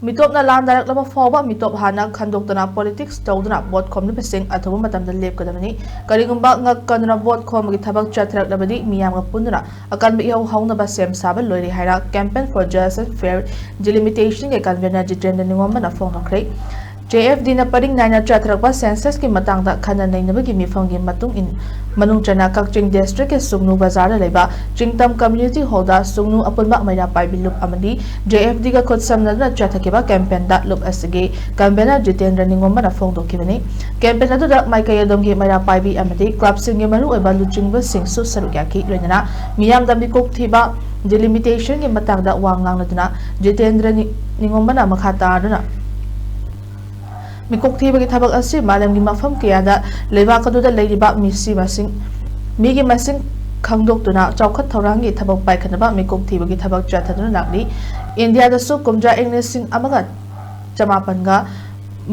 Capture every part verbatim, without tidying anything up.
ꯃꯤꯇꯣꯞꯅ ꯂꯥꯟꯗꯥꯔꯛꯂꯕ ꯐꯥꯎꯕ ꯃꯤꯇꯣꯞ ꯍꯥꯟꯅ ꯈꯟꯗꯣꯛꯇꯅ ꯄꯣꯂꯤꯇꯤꯛꯁ ꯇꯧꯗꯨꯅ ꯚꯣꯠ ꯈꯣꯝꯂꯤꯕꯁꯤꯡ ꯑꯊꯨꯕ ꯃꯇꯝꯗ ꯂꯦꯞꯀꯗꯕꯅꯤ꯫ ꯀꯔꯤꯒꯨꯝꯕ ꯉꯛꯀꯗꯨꯅ ꯚꯣꯠ ꯈꯣꯝꯕꯒꯤ ꯊꯕꯛ ꯆꯠꯊꯔꯛꯂꯕꯗꯤ ꯃꯤꯌꯥꯝꯒ ꯄꯨꯟꯗꯨꯅ ꯑꯀꯟꯕ ꯏꯍꯧ ꯍꯧꯅꯕ ꯁꯦꯝ ꯁꯥꯕ ꯂꯣꯏꯔꯦ ꯍꯥꯏꯅ Campaign for Just and Fair Delimitationꯒꯤ convener Jitendra ꯅꯤꯉꯣꯝꯕꯅ ꯐꯣꯡꯗꯣꯛꯈ꯭ꯔꯦ꯫ JFDꯅ ꯄꯔꯤꯡ ꯅꯥꯏꯅ ꯆꯠꯊꯔꯛꯄ censusꯀꯤ ꯃꯇꯥꯡꯗ ꯈꯟꯅ ꯅꯩꯅꯕꯒꯤ ꯃꯤꯐꯝꯒꯤ ꯃꯇꯨꯡ ꯏꯟ ꯃꯅꯨꯡ ꯆꯟꯅ ꯀꯛꯆꯤꯡ districtꯀꯤ ꯁꯨꯡꯅꯨ ꯕꯖꯥꯔꯗ ꯂꯩꯕ ꯆꯤꯡꯇꯝ community hallꯗ ꯁꯨꯡꯅꯨ ꯑꯄꯨꯟꯕ ꯃꯩꯔꯥ ꯄꯥꯏꯕꯤ ꯂꯨꯞ ꯑꯃꯗꯤ JFDꯒ ꯈꯨꯠꯁꯝꯅꯗꯨꯅ ꯆꯠꯊꯈꯤꯕ campaignꯗ ꯂꯨꯞ ꯑꯁꯤꯒꯤ convener ꯖꯤꯇꯦꯟꯗ꯭ꯔ ꯅꯤꯉꯣꯝꯕꯅ ꯐꯣꯡꯗꯣꯛꯈꯤꯕꯅꯤ꯫ Campaign ꯑꯗꯨꯗ ꯃꯥꯏꯀꯩ ꯑꯗꯣꯝꯒꯤ ꯃꯩꯔꯥ ꯄꯥꯏꯕꯤ ꯑꯃꯗꯤ clubꯁꯤꯡꯒꯤ ꯃꯔꯨꯑꯣꯏꯕ ꯂꯨꯆꯤꯡꯕꯁꯤꯡꯁꯨ ꯁꯔꯨꯛ ꯌꯥꯈꯤ꯫ ꯂꯣꯏꯅꯅ ꯃꯤꯌꯥꯝꯗ ꯃꯤꯀꯣꯛ ꯊꯤꯕ delimitationꯒꯤ ꯃꯇꯥꯡꯗ ꯋꯥ ꯉꯥꯡꯂꯗꯨꯅ ꯖꯤꯇꯦꯟꯗ꯭ꯔ ꯅꯤ-, ꯅꯤꯉꯣꯝꯕꯅ ꯃꯈꯥ ꯇꯥꯗꯨꯅ ꯃꯤꯀꯣꯛ ꯊꯤꯕꯒꯤ ꯊꯕꯛ ꯑꯁꯤ ꯃꯥꯂꯦꯝꯒꯤ ꯃꯐꯝ ꯀꯌꯥꯗ ꯂꯩꯕꯥꯛ ꯑꯗꯨꯗ ꯂꯩꯔꯤꯕ ꯃꯤꯁꯤ ꯃꯁꯤꯡ, ꯃꯤꯒꯤ ꯃꯁꯤꯡ ꯈꯪꯗꯣꯛꯇꯨꯅ ꯆꯥꯎꯈꯠ ꯊꯧꯔꯥꯡꯒꯤ ꯊꯕꯛ ꯄꯥꯏꯈꯠꯅꯕ ꯃꯤꯀꯣꯛ ꯊꯤꯕꯒꯤ ꯊꯕꯛ ꯆꯠꯊꯗꯨꯅ ꯂꯥꯛꯂꯤ꯫ ꯏꯟꯗꯤꯌꯥꯗꯁꯨ ꯀꯨꯝꯖꯥ ꯏꯪ ꯂꯤꯁꯤꯡ ꯑꯃꯒ ꯆꯃꯥꯄꯟꯒ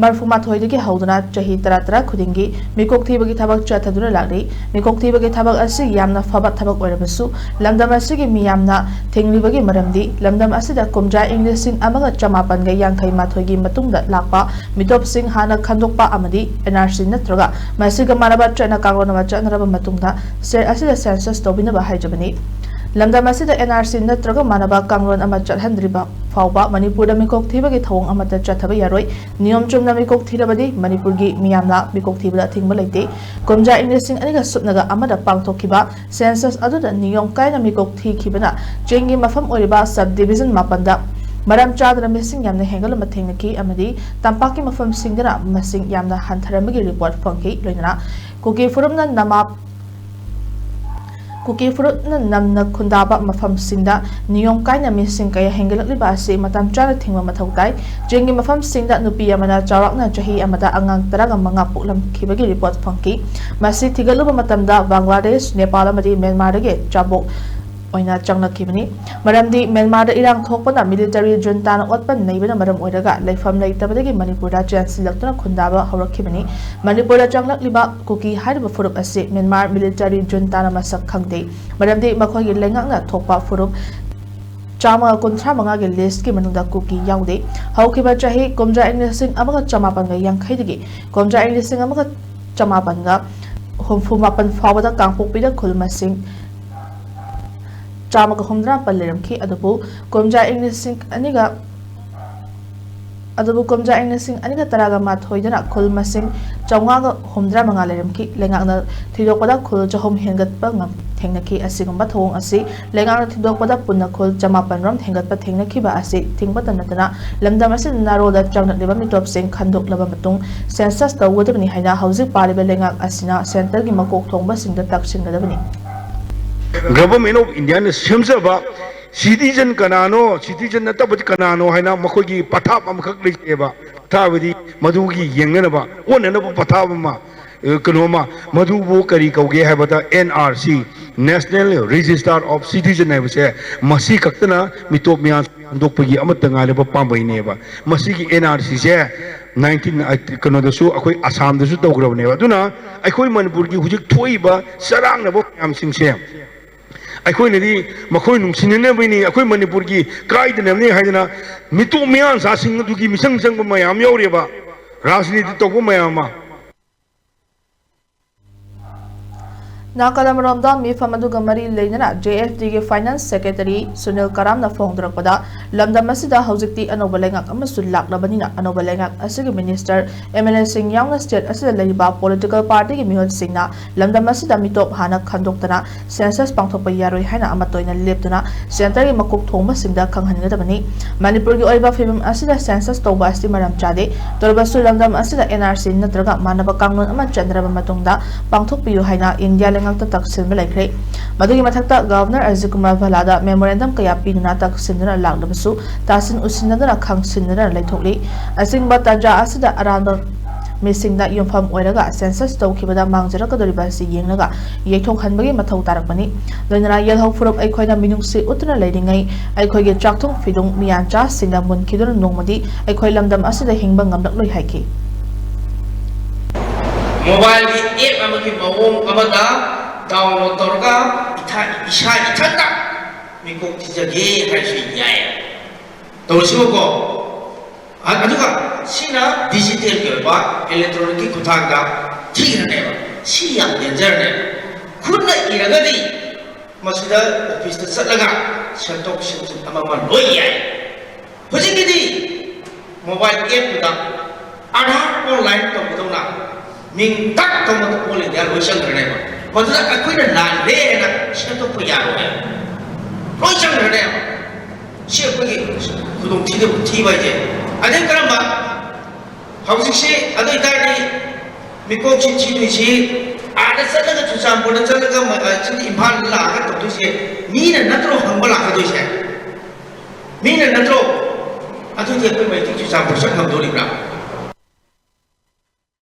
ꯃꯔꯐꯨ ꯃꯥꯊꯣꯏꯗꯒꯤ ꯍꯧꯗꯨꯅ ꯆꯍꯤ ꯇꯔꯥ ꯇꯔꯥ ꯈꯨꯗꯤꯡꯒꯤ ꯃꯤꯀꯣꯛ ꯊꯤꯕꯒꯤ ꯊꯕꯛ ꯆꯠꯊꯗꯨꯅ ꯂꯥꯛꯂꯤ꯫ ꯃꯤꯀꯣꯛ ꯊꯤꯕꯒꯤ ꯊꯕꯛ ꯑꯁꯤ ꯌꯥꯝꯅ ꯐꯕ ꯊꯕꯛ ꯑꯣꯏꯔꯕꯁꯨ, ꯂꯝꯗꯝ ꯑꯁꯤꯒꯤ ꯃꯤꯌꯥꯝꯅ ꯊꯤꯡꯂꯤꯕꯒꯤ ꯃꯔꯝꯗꯤ ꯂꯝꯗꯝ ꯑꯁꯤꯗ ꯀꯨꯝꯖꯥ ꯏꯪ ꯂꯤꯁꯤꯡ ꯑꯃꯒ ꯆꯃꯥꯄꯟꯒ ꯌꯥꯡꯈꯩ ꯃꯥꯊꯣꯏꯒꯤ ꯃꯇꯨꯡꯗ ꯂꯥꯛꯄ ꯃꯤꯇꯣꯞꯁꯤꯡ ꯍꯥꯟꯅ ꯈꯟꯗꯣꯛꯄ ꯑꯃꯗꯤ NRC ꯅꯠꯇ꯭ꯔꯒ ꯃꯁꯤꯒ ꯃꯥꯟꯅꯕ ꯆꯠꯅ ꯀꯥꯡꯂꯣꯟ ꯑꯃ ꯆꯠꯅꯔꯕ ꯃꯇꯨꯡꯗ state ꯑꯁꯤꯗ census ꯇꯧꯕꯤꯅꯕ ꯍꯥꯏꯖꯕꯅꯤ꯫ ꯂꯝꯗꯝ ꯑꯁꯤꯗ NRC ꯅꯠꯇ꯭ꯔꯒ ꯃꯥꯟꯅꯕ ꯀꯥꯡꯂꯣꯟ ꯑꯃ ꯆꯠꯍꯟꯗ꯭ꯔꯤꯕ ꯐꯥꯎꯕ ꯃꯅꯤꯄꯨꯔꯗ ꯃꯤꯀꯣꯛ ꯊꯤꯕꯒꯤ ꯊꯧꯑꯣꯡ ꯑꯃꯠꯇ ꯆꯠꯊꯕ ꯌꯥꯔꯣꯏ꯫ ꯅꯤꯌꯣꯝ ꯆꯨꯝꯅ ꯃꯤꯀꯣꯛ ꯊꯤꯔꯕꯗꯤ ꯃꯅꯤꯄꯨꯔꯒꯤ ꯃꯤꯌꯥꯝꯅ ꯃꯤꯀꯣꯛ ꯊꯤꯕꯗ ꯑꯊꯤꯡꯕ ꯂꯩꯇꯦ꯫ ꯀꯨꯝꯖꯥ ꯏꯪ ꯂꯤꯁꯤꯡ ꯑꯅꯤꯒ ꯁꯨꯞꯅꯒ ꯑꯃꯗ ꯄꯥꯡꯊꯣꯛꯈꯤꯕ census ꯑꯗꯨꯗ ꯅꯤꯌꯣꯝ ꯀꯥꯏꯅ ꯃꯤꯀꯣꯛ ꯊꯤꯈꯤꯕꯅ ꯆꯤꯡꯒꯤ ꯃꯐꯝ ꯑꯣꯏꯔꯤꯕ sub division ꯃꯥꯄꯟꯗ ꯃꯔꯝ ꯆꯥꯗꯅ ꯃꯤꯁꯤꯡ ꯌꯥꯝꯅ ꯍꯦꯟꯒꯠꯂꯝꯕ ꯊꯦꯡꯅꯈꯤ ꯑꯃꯗꯤ ꯇꯝꯄꯥꯛꯀꯤ ꯃꯐꯝꯁꯤꯡꯗꯅ ꯃꯁꯤꯡ ꯌꯥꯝꯅ ꯍꯟꯊꯔꯝꯕꯒꯤ report ꯐꯪꯈꯤ꯫ ꯂꯣꯏꯅꯅ ꯀꯨꯀꯤ ꯐꯨꯔꯨꯞꯅ ꯅꯃꯥꯞ ꯀꯨꯀꯤ ꯐꯨꯔꯨꯞꯅ ꯅꯝꯅ ꯈꯨꯟꯗꯥꯕ ꯃꯐꯝꯁꯤꯡꯗ ꯅꯤꯌꯣꯝ ꯀꯥꯏꯅ ꯃꯤꯁꯤꯡ ꯀꯌꯥ ꯍꯦꯟꯒꯠꯂꯛꯂꯤꯕ ꯑꯁꯤ ꯃꯇꯝ ꯆꯥꯅ ꯊꯤꯡꯕ ꯃꯊꯧ ꯇꯥꯏ꯫ ꯆꯤꯡꯒꯤ ꯃꯐꯝꯁꯤꯡꯗ ꯅꯨꯄꯤ ꯑꯃꯅ ꯆꯥꯎꯔꯥꯛꯅ ꯆꯍꯤ ꯑꯃꯗ ꯑꯉꯥꯡ ꯇꯔꯥꯒ ꯃꯉꯥ ꯄꯣꯛꯂꯝꯈꯤꯕꯒꯤ report ꯐꯪꯈꯤ꯫ ꯃꯁꯤ ꯊꯤꯒꯠꯂꯨꯕ ꯃꯇꯝꯗ ꯕꯪꯒ꯭ꯂꯥꯗꯦꯁ, ꯅꯦꯄꯥꯜ ꯑꯃꯗꯤ ꯃ꯭ꯌꯥꯟꯃꯥꯔꯗꯒꯤ ꯆꯥꯕꯣꯛ ꯑꯣꯏꯅ ꯆꯪꯂꯛꯈꯤꯕꯅꯤ꯫ ꯃꯔꯝꯗꯤ ꯃ꯭ꯌꯥꯟꯃꯥꯔꯗ ꯏꯔꯥꯡ ꯊꯣꯛꯄꯅ military juntaꯅ ꯑꯣꯠꯄ ꯅꯩꯕꯅ ꯃꯔꯝ ꯑꯣꯏꯔꯒ ꯂꯩꯐꯝ ꯂꯩꯇꯕꯗꯒꯤ ꯃꯅꯤꯄꯨꯔꯗ ꯆꯦꯟꯁꯤꯜꯂꯛꯇꯨꯅ ꯈꯨꯟꯗꯥꯕ ꯍꯧꯔꯛꯈꯤꯕꯅꯤ꯫ ꯃꯅꯤꯄꯨꯔꯗ ꯆꯪꯂꯛꯂꯤꯕ ꯀꯨꯀꯤ ꯍꯥꯏꯔꯤꯕ ꯐꯨꯔꯨꯞ ꯑꯁꯤ ꯃ꯭ꯌꯥꯟꯃꯥꯔ military juntaꯅ ꯃꯁꯛ ꯈꯪꯗꯦ꯫ ꯃꯔꯝꯗꯤ ꯃꯈꯣꯏꯒꯤ ꯂꯩꯉꯥꯛꯅ ꯊꯣꯛꯄ ꯐꯨꯔꯨꯞ ꯆꯥꯝꯃꯒ ꯀꯨꯟꯊ꯭ꯔꯥ ꯃꯉꯥꯒꯤ list ꯀꯤ ꯃꯅꯨꯡꯗ ꯀꯨꯀꯤ ꯌꯥꯎꯗꯦ꯫ ꯍꯧꯈꯤꯕ ꯆꯍꯤ ꯀꯨꯝꯖꯥ ꯏꯪ ꯂꯤꯁꯤꯡ ꯑꯃꯒ ꯆꯃꯥꯄꯟꯒ ꯌꯥꯡꯈꯩꯗꯒꯤ ꯀꯨꯝꯖꯥ ꯏꯪ ꯂꯤꯁꯤꯡ ꯑꯃꯒ ꯆꯃꯥꯄꯟꯒ ꯍꯨꯝꯐꯨ ꯃꯥꯄꯟ ꯐꯥꯎꯕꯗ ꯀꯥꯡꯄꯣꯛꯄꯤꯗ ꯈꯨꯜ ꯃꯁꯤꯡ ꯆꯥꯝꯃꯒ ꯍꯨꯝꯗ꯭ꯔꯥ ꯃꯥꯄꯟ ꯂꯩꯔꯝꯈꯤ꯫ ꯑꯗꯨꯕꯨ ꯀꯨꯝꯖꯥ ꯏꯪ ꯂꯤꯁꯤꯡ ꯑꯅꯤꯒ ꯑꯗꯨꯕꯨ ꯀꯨꯝꯖꯥ ꯏꯪ ꯂꯤꯁꯤꯡ ꯑꯅꯤꯒ ꯇꯔꯥꯒ ꯃꯥꯊꯣꯏꯗꯅ ꯈꯨꯜ ꯃꯁꯤꯡ ꯆꯥꯝꯃꯉꯥꯒ ꯍꯨꯝꯗ꯭ꯔꯥ ꯃꯉꯥ ꯂꯩꯔꯝꯈꯤ꯫ ꯂꯩꯉꯥꯛꯅ ꯊꯤꯗꯣꯛꯄꯗ ꯈꯨꯜ ꯆꯍꯨꯝ ꯍꯦꯟꯒꯠꯄ ꯉꯝ-, ꯊꯦꯡꯅꯈꯤ꯫ ꯑꯁꯤꯒꯨꯝꯕ ꯊꯧꯑꯣꯡ ꯑꯁꯤ ꯂꯩꯉꯥꯛꯅ ꯊꯤꯗꯣꯛꯄꯗ ꯄꯨꯟꯅ ꯈꯨꯜ ꯆꯃꯥꯄꯟ ꯔꯣꯝ ꯍꯦꯟꯒꯠꯄ ꯊꯦꯡꯅꯈꯤꯕ ꯑꯁꯤ ꯊꯤꯡꯕꯇ ꯅꯠꯇꯅ ꯂꯝꯗꯝ ꯑꯁꯤꯗ ꯅꯥꯔꯣꯜꯗ ꯆꯪꯂꯛꯂꯤꯕ ꯃꯤꯇꯣꯞꯁꯤꯡ ꯈꯟꯗꯣꯛꯂꯕ ꯃꯇꯨꯡ census ꯇꯧꯒꯗꯕꯅꯤ ꯍꯥꯏꯅ ꯍꯧꯖꯤꯛ ꯄꯥꯜꯂꯤꯕ ꯂꯩꯉꯥꯛ ꯑꯁꯤꯅ centre ꯒꯤ ꯃꯀꯣꯛ ꯊꯣꯡꯕꯁꯤꯡꯗ ꯇꯛꯁꯤꯟꯒꯗꯕꯅꯤ꯫ Government of India ꯅ ꯁꯦꯝꯖꯕ citizen ꯀꯅꯥꯅꯣ, citizen ꯅꯠꯇꯕꯗꯤ ꯀꯅꯥꯅꯣ ꯍꯥꯏꯅ ꯃꯈꯣꯏꯒꯤ ꯄꯊꯥꯞ ꯑꯃꯈꯛ ꯂꯩꯖꯩꯑꯕ꯫ ꯄꯊꯥꯞ ꯍꯥꯏꯗꯤ ꯃꯗꯨꯒꯤ ꯌꯦꯡꯅꯅꯕ, ꯑꯣꯟꯅꯅꯕ ꯄꯊꯥꯞ ꯑꯃ, ꯑ, ꯀꯩꯅꯣ ꯑꯃ, ꯃꯗꯨꯕꯨ ꯀꯔꯤ ꯀꯧꯒꯦ ꯍꯥꯏꯕꯗ N R C, National Register of Citizen ꯍꯥꯏꯕꯁꯦ, ꯃꯁꯤ ꯈꯛꯇꯅ ꯃꯤꯇꯣꯞ ꯃꯤꯌꯥꯝ ꯈꯟꯗꯣꯛꯄꯒꯤ ꯑꯃꯠꯇ ꯉꯥꯏꯔꯕ ꯄꯥꯝꯕꯩꯅꯦꯕ꯫ ꯃꯁꯤꯒꯤ N R C ꯁꯦ nineteen, ꯑ, ꯀꯩꯅꯣꯗꯁꯨ, ꯑꯩꯈꯣꯏ ꯑꯁꯥꯝꯗꯁꯨ ꯇꯧꯈ꯭ꯔꯕꯅꯦꯕ꯫ ꯑꯗꯨꯅ ꯑꯩꯈꯣꯏ ꯃꯅꯤꯄꯨꯔꯒꯤ ꯍꯧꯖꯤꯛ ꯊꯣꯛꯏꯕ ꯆꯔꯥꯡꯅꯕ ꯃꯌꯥꯝꯁꯤꯡꯁꯦ, ꯑꯩꯈꯣꯏꯅꯗꯤ ꯃꯈꯣꯏ ꯅꯨꯡꯁꯤꯅꯅꯕꯅꯤ, ꯑꯩꯈꯣꯏ ꯃꯅꯤꯄꯨꯔꯒꯤ ꯀꯥꯏꯗꯅꯕꯅꯤ ꯍꯥꯏꯗꯅ ꯃꯤꯇꯣꯞ ꯃꯤꯌꯥꯟꯆꯥꯁꯤꯡ ꯑꯗꯨꯒꯤ ꯃꯤꯆꯪ ꯆꯪꯕ ꯃꯌꯥꯝ ꯌꯥꯎꯔꯤꯕ, ꯔꯥꯖꯅꯤꯇꯤ ꯇꯧꯕ ꯃꯌꯥꯝ ꯑꯃ꯫ ꯅꯥꯀꯜ ꯑꯃꯔꯣꯝꯗ, ꯃꯤꯐꯝ ꯑꯗꯨꯒ ꯃꯔꯤ ꯂꯩꯅꯅ J F D ꯒꯤ Finance Secretary ꯁꯨꯅꯤꯜ ꯀꯔꯥꯝꯅ ꯐꯣꯡꯗꯣꯔꯛꯄꯗ, ꯂꯝꯗꯝ ꯑꯁꯤꯗ ꯍꯧꯖꯤꯛꯇꯤ ꯑꯅꯧꯕ ꯂꯩꯉꯥꯛ ꯑꯃꯁꯨ ꯂꯥꯛꯂꯕꯅꯤꯅ, ꯑꯅꯧꯕ ꯂꯩꯉꯥꯛ ꯑꯁꯤꯒꯤ minister, M L A ꯁꯤꯡ ꯌꯥꯎꯅ state ꯑꯁꯤꯗ ꯂꯩꯔꯤꯕ political party ꯒꯤ ꯃꯤꯍꯨꯠꯁꯤꯡꯅ ꯂꯝꯗꯝ ꯑꯁꯤꯗ ꯃꯤꯇꯣꯞ ꯍꯥꯟꯅ ꯈꯟꯗꯣꯛꯇꯅ census ꯄꯥꯡꯊꯣꯛꯄ ꯌꯥꯔꯣꯏ ꯍꯥꯏꯅ ꯑꯃꯠꯇ ꯑꯣꯏꯅ ꯂꯦꯞꯇꯨꯅ centre ꯒꯤ ꯃꯀꯣꯛ ꯊꯣꯡꯕꯁꯤꯡꯗ ꯈꯪꯍꯟꯒꯗꯕꯅꯤ꯫ ꯃꯅꯤꯄꯨꯔꯒꯤ ꯑꯣꯏꯕ ꯐꯤꯕꯝ ꯑꯁꯤꯗ census ꯇꯧꯕ ꯑꯁꯤ ꯃꯔꯝ ꯆꯥꯗꯦ꯫ ꯇꯧꯔꯕꯁꯨ ꯂꯝꯗꯝ ꯑꯁꯤꯗ N R C ꯅꯠꯇ꯭ꯔꯒ ꯃꯥꯟꯅꯕ ꯀꯥꯡꯂꯣꯟ ꯑꯃ ꯆꯠꯅꯔꯕ ꯃꯇꯨꯡꯗ ꯄꯥꯡꯊꯣꯛꯄꯤꯌꯨ ꯍꯥꯏꯅ ꯏꯟꯗꯤꯌꯥ ꯂꯩꯉꯥꯛꯇ ꯇꯛꯁꯤꯟꯕ ꯂꯩꯈ꯭ꯔꯦ꯫ ꯃꯗꯨꯒꯤ ꯃꯊꯛꯇ Governor ꯑꯖꯤꯠ ꯀꯨꯃꯥꯔ ꯚꯜꯂꯥꯗ memorandum ꯀꯌꯥ ꯄꯤꯗꯨꯅ ꯇꯛꯁꯤꯟꯗꯨꯅ ꯂꯥꯛꯂꯕꯁꯨ ꯇꯥꯁꯤꯟ ꯎꯁꯤꯟꯅꯗꯅ ꯈꯪꯁꯤꯟꯅꯗꯅ ꯂꯩꯊꯣꯛꯂꯤ꯫ ꯑꯁꯤꯒꯨꯝꯕ ꯇꯥꯟꯖꯥ ꯑꯁꯤꯗ ꯑꯔꯥꯟꯕ ꯃꯤꯁꯤꯡꯗ ꯌꯨꯝꯐꯝ ꯑꯣꯏꯔꯒ census ꯇꯧꯈꯤꯕꯗ ꯃꯥꯡꯖꯔꯛꯀꯗꯧꯔꯤꯕ ꯑꯁꯤ ꯌꯦꯡꯂꯒ ꯌꯩꯊꯣꯛꯍꯟꯕꯒꯤ ꯃꯊꯧ ꯇꯥꯔꯛꯄꯅꯤ꯫ ꯂꯣꯏꯅꯅ ꯌꯦꯜꯍꯧ ꯐꯨꯔꯨꯞ ꯑꯩꯈꯣꯏꯅ ꯃꯤꯅꯨꯡꯁꯤ ꯎꯠꯇꯨꯅ ꯂꯩꯔꯤꯉꯩ ꯑꯩꯈꯣꯏꯒꯤ ꯆꯥꯛꯊꯨꯡ ꯐꯤꯗꯨꯡ ꯃꯤꯌꯥꯟꯆꯥꯁꯤꯡꯅ ꯃꯨꯟꯈꯤꯗꯨꯅ ꯅꯣꯡꯃꯗꯤ ꯑꯩꯈꯣꯏ ꯂꯝꯗꯝ ꯑꯁꯤꯗ ꯍꯤꯡꯕ ꯉꯝꯂꯛꯂꯣꯏ ꯍꯥꯏꯈꯤ꯫ Mobile ꯒꯤ app ꯑꯃꯒꯤ ꯃꯑꯣꯡ ꯑꯃꯗ download ꯇꯧꯔꯒ ꯏꯊ-, ꯏꯁꯥ ꯏꯊꯟꯇ ꯃꯤꯀꯣꯛ ꯊꯤꯖꯒꯦ ꯍꯥꯏꯔꯁꯨ ꯌꯥꯏ꯫ ꯇꯧꯔꯁꯤꯕꯀꯣ꯫ ꯑ-, ꯑꯗꯨꯒ ꯁꯤꯅ ꯗꯤꯖꯤꯇꯦꯜꯒꯤ ꯑꯣꯏꯕ ꯏꯂꯦꯛꯇ꯭ꯔꯣꯅꯤꯛꯀꯤ ꯈꯨꯠꯊꯥꯡꯗ ꯊꯤꯈ꯭ꯔꯅꯦꯕ꯫ ꯁꯤ ꯌꯥꯝ ꯗꯦꯟꯖꯔꯅꯦꯕ꯫ ꯈꯨꯠꯅ ꯏꯔꯒꯗꯤ ꯃꯁꯤꯗ ꯑꯣꯐꯤꯁꯇ ꯆꯠꯂꯒ ꯁꯦꯝꯗꯣꯛ ꯁꯦꯝꯖꯤꯟ ꯑꯃ ꯑꯃ ꯂꯣꯏ ꯌꯥꯏ꯫ ꯍꯧꯖꯤꯛꯀꯤꯗꯤ ꯃꯣꯕꯥꯏꯜ ꯑꯦꯞꯇꯨꯗ ꯑꯥꯙꯥꯔ ꯑꯣꯟꯂꯥꯏꯟ ꯇꯧꯕꯗꯧꯅ ꯃꯤꯡ ꯇꯛ ꯇꯧꯅ ꯑꯣꯜ ꯏꯟꯗꯤꯌꯥ ꯂꯣꯏ ꯆꯪꯈ꯭ꯔꯅꯦꯕ꯫ ꯃꯗꯨꯗ ꯑꯩꯈꯣꯏꯅ ꯂꯥꯜꯂꯦ ꯍꯥꯏꯅ ꯁꯦꯝꯗꯣꯛꯄ ꯌꯥꯔꯣꯏ꯫ ꯂꯣꯏ ꯆꯪꯈ꯭ꯔꯅꯦꯕ꯫ ꯁꯤ ꯑꯩꯈꯣꯏꯒꯤ ꯈꯨꯗꯣꯡꯊꯤꯕ, ꯊꯤꯕ ꯍꯥꯏꯁꯦ꯫ ꯑꯗꯩ ꯀꯔꯝꯕ ꯍꯧꯖꯤꯛꯁꯤ ꯑꯗꯨ ꯑꯣꯏꯇꯥꯔꯗꯤ ꯃꯤꯀꯣꯛꯁꯤ ꯊꯤꯗꯣꯏꯁꯤ ꯑꯥꯗ ꯆꯠꯂꯒ, ꯆꯨꯔꯆꯥꯟꯄꯨꯔꯗ ꯆꯠꯂꯒ, ꯃ-, ꯑ, ꯁꯤꯗꯤ ꯏꯝꯐꯥꯜꯗ ꯂꯥꯛꯑꯒ ꯇꯧꯗꯣꯏꯁꯦ꯫ ꯃꯤꯅ ꯅꯠꯇ꯭ꯔꯣ ꯍꯪꯕ ꯂꯥꯛꯀꯗꯣꯏꯁꯦ? ꯃꯤꯅ ꯅꯠꯇ꯭ꯔꯣ? ꯑꯗꯨꯗꯤ ꯑꯩꯈꯣꯏ ꯃꯩꯇꯩ ꯆꯨꯔꯆꯥꯟꯄꯨꯔ ꯆꯠ ꯉꯝꯗꯣꯔꯤꯕ꯭ꯔꯥ?